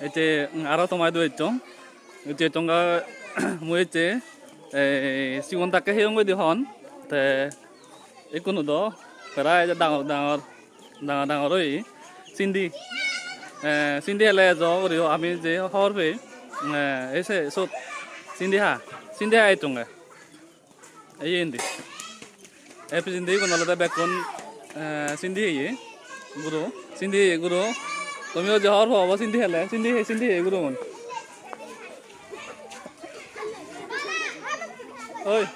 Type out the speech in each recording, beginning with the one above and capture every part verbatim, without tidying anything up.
Ecche, mm, aro tomaidu ecchong. Ecche tonga mui ecche, eh, sigon takke heyong goi di hon. Te ikkunu do prai dangor dangor, dangor dangor oye. Sindi, eh, sindi hele ejo guri ami je hobor pei, eh, ese sot sindi ha, sindi ha ettonge. Ei indi. Ei pijendi igun olode bekkun, eh, sindi heye guro. Sindi heye guro. Tumiyo je hobor pabo sindi hele, sindi heye, sindi heye gurogun. Oi.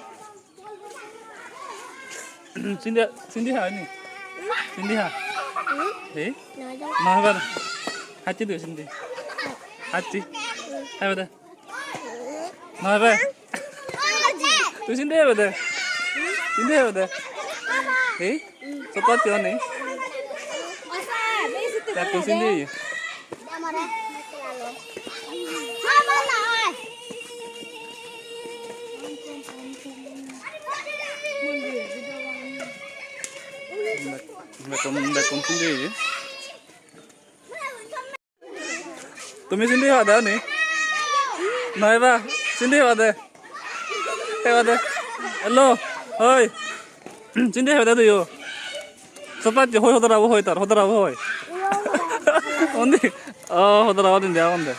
Sindi, sindi hai ni? Sindi ha? Ei? Noi bar. Hacchi do sindi. Hacchi. Hai bada. Noi be. Tui sindi hebe de. Sindi hebe de. Ei? Sopat yo ni? Ya, tui sindi. Bekkun, bekkun sindi. Tumi sindi heba de oni? Noi ba, sindi heba de. Heba de. Hello, hoi. Sindi heba de tuiyo. Sob pacche hoi, hodorabo hoi tar, hodorabo hoi. Undi. Oh, hodorabo indi agonde.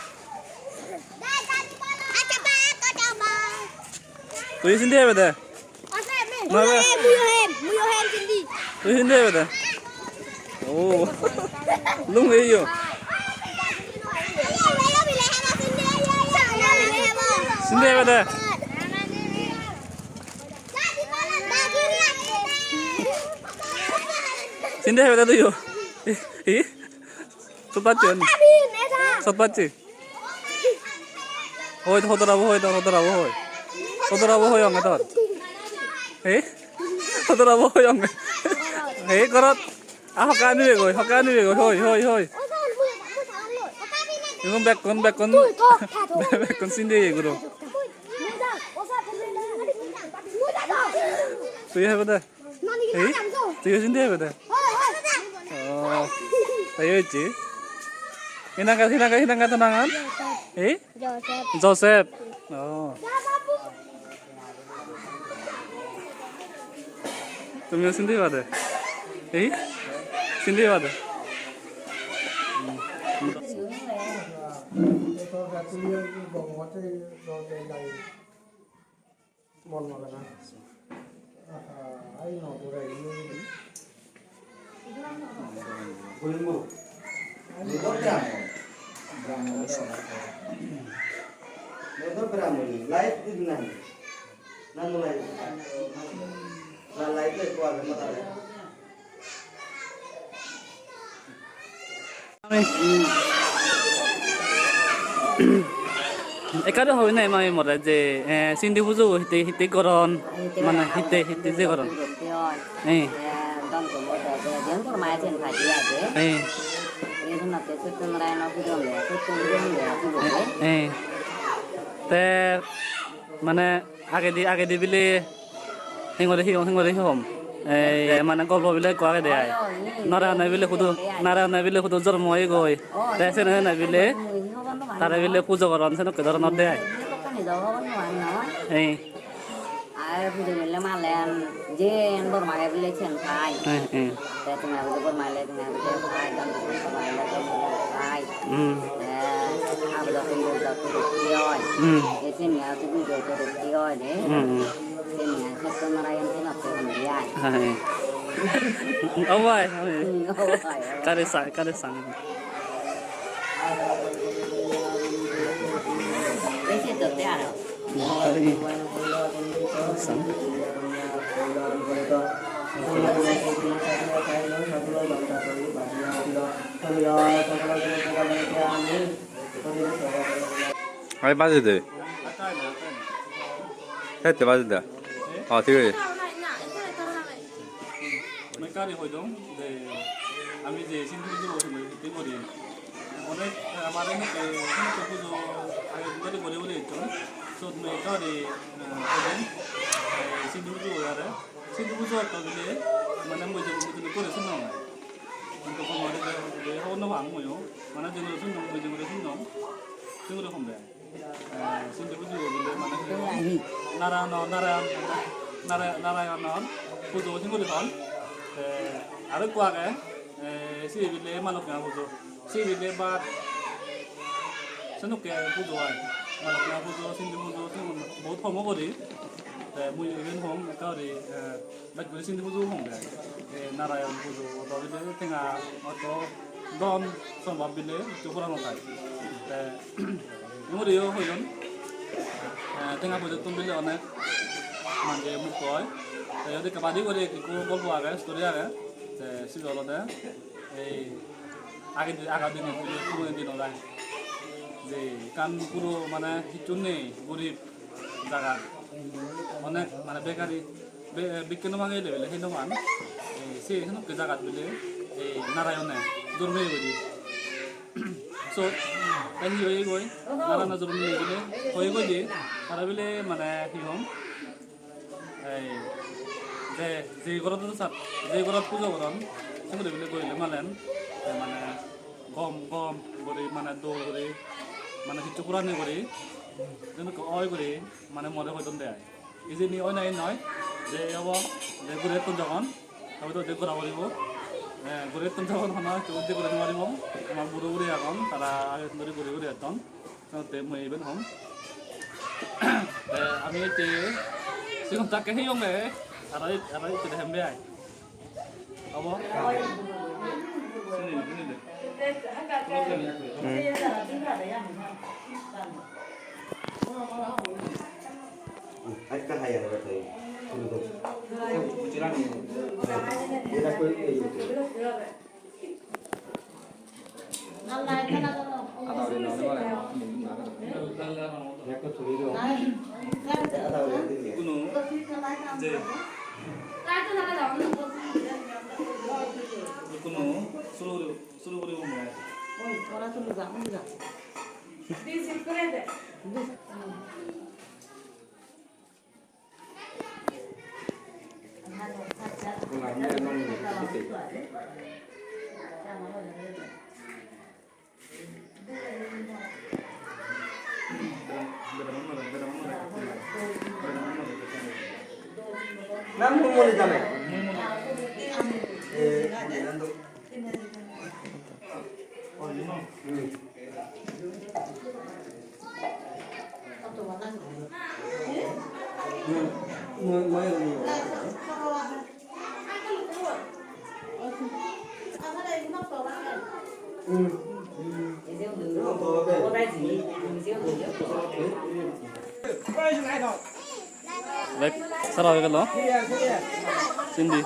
Tui sindi heba de. Muiyo hem, muiyo hem, muiyo hem sindi. Tui sindi hebe de? Oh. Lungi yo. Sindi hebe de? Sindi hebe de tuiyo? Hi? Sot pacche ni? Sot pacche? Hoi, hodorabo hoi, tor hodorabo hoi. Hodorabo hoi onge tor. He? Hodorabo hoi onge. He, gorot. Ah, hokka anibe goi, hokka anibe goi, hoi, hoi, hoi. Igun bekkun, bekkun, bekkun sindi ye guro. Tui hebe de? Ei, tui sindi hebe de? Oh, tui hocche. Hinang gaj, hinang gaj, hinang gaj, hinang gaj? Ei? Joseph. Joseph. Oh. Tumiyo sindi heba de? Ei? Sindi heba de? Mon magana. Aha, ai no, pura ini. Gulmo. Ini to Brahmo. Brahmo. Ini to Brahmo ini. Light di mana? Nanu light. Na light itu keluar dari mata. Ekka do hoi nai mami more je, eh, sindi pujo hitte hitte goron, mane hitte hitte je goron. Eh. Eh. Eh. Te mane agedi, agedi bile hingori hi hom, hingori hi hom. Ei, mane golpo bile ekko agede ai. Narayone bile hudu, Narayone bile hudu jormo oyegoi. Te sene sene bile tare bile pujo goron, senokke doronor de ai. Ei. Ar pujo mile malen, jen bor mage bile jen pai. Ei, ei. Te tenga pujo bor male, tenga pujo pai, dan pujo pai, dan pujo pai. Hmm. Te abdo pujo to rukki oi. Hmm. Ei seni ar pujo to rukki oi de. Hmm, hmm. Seni ar Satya Narayan senotte honde ai. Hai. Oh, bai, hai. Hmm, oh, bai, oh. Kare sa, kare sa. Ei se to te aro. Ai baje de. Hette baje de. Oh, thik age. Mui ekka guri hoi dong je ami je sindi pujo guri, hitte guri, onek amar ene, ene pujo age guri guri guri ecchon. Sot mui ekka guri, eh, hoi dong, eh, sindi pujo guri are. Sindi pujo ekka guri mane mui je mui guri sunong. Hobor no pang muiyo, mane jinguri sunnong, mui jinguri sunnong, singuri hom de. Eh, sindi pujo bile mane hi hom? Narayan, Narayan, Nara-, Narayanor pujo singuri hon. Te aro ekko age, eh, sibe bile Malokmia pujo. Sibe bile bat senukke pujo ai. Malokmia pujo, sindi pujo, sigun bohut homo guri. Te mui iben hom ekka guri, eh, Bej guri sindi pujo hong de. E, Narayan pujo, odo bile tenga odo dhon sombab bile hissu pura no thai. Te, muriyo hoyon, e, tenga pujottun bile onek manje mukto oi. Te, iyot ekka badi guri ekko golpo age, story age. Te, sibe olode, ei, age di-, aga dinot bile, puroni dinot ai. Je, ekkan puro mane hissu nei, gorib jaga. Onek mane bekari, be-, bikke no mangei lebele hei no pan. Ei, se henokke jagat bile, ei, Narayone jormeye guri. So, te hi oye goi? Narayone jormeye bile, oye goi de, tara bile mane hi hom? Ei, je, je gorot sat, je gorot pujo goron, se guri bile gorile malen, te mane gom, gom guri, mane dol guri, mane hissu purani guri, jenokke oi guri, mane more hoi don de ai. Hijeni oi nahi noi, je obo, je guri ettun jogon, tobe to je gora poribo. Eh, guri ettun jogon hono hissu je guri no paribo. Amar buro guri agon, tara age duri guri guri etton. Te mui iben hom. Te ami ecche sigon takke heyonge, aro, aro ecche hembe ai. Abo? Sini, sini de. Hmm. Ekka hai aro tai. Sini de. Bujila ni. Eta koi ei. Kuno, je. Kuno, suru, suru guri kuno. Bek sara hoi gelo. Sindi.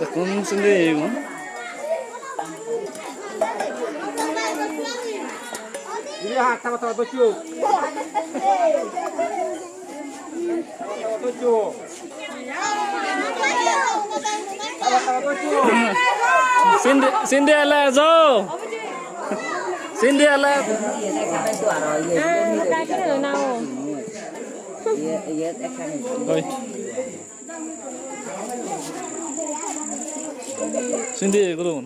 Ekkun sindi egun. Ini hak sama sama betul. Sindi, Sindi ele ejo. Sindi ele. Oi. Sindi gurun.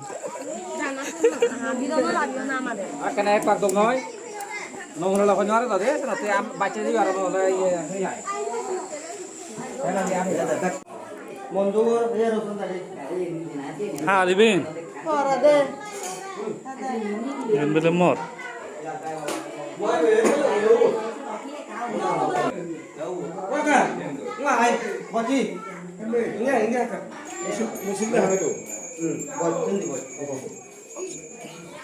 Akkene ek pak dong noi. Nong holo hoi nw aro de, senotte am bacche dibe aro nw ole iye, iye ai. Mon duo, iye rosun tadi. Ha, ribin. Pora de. Iyen bele mor. Waka, ngai, boti. Inge, inge ka. Musim, musim na hame to. Hmm, bot, sindi bot.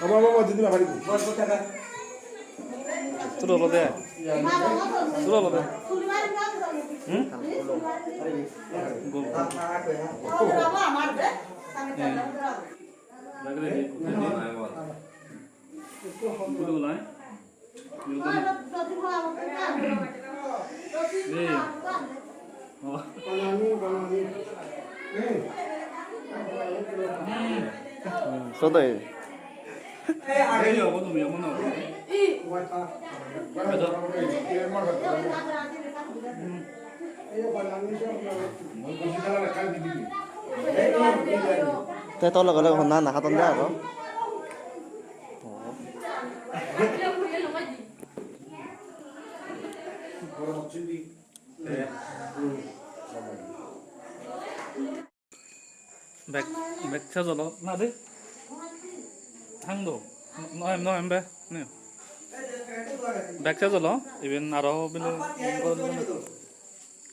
Obo, obo, obo, jodi na paribo. Bot, bot, taka. Suru olode. Suru olode. Hmm? Gol. Hmm. Lagre. Gudu lai. Gudu lai. Ei. Oh. Hmm. Sodai. Ei, obo tumi, obo no. Te to loge loge honna na hadon de aro. Bek, bek sejolo na de. Hang do. Noem, noem be. Ne. Bek sejolo. Iben aro bile.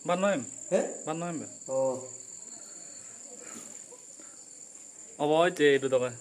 Ban noem. He? Ban noem be. Oh. Obo oite idu doge.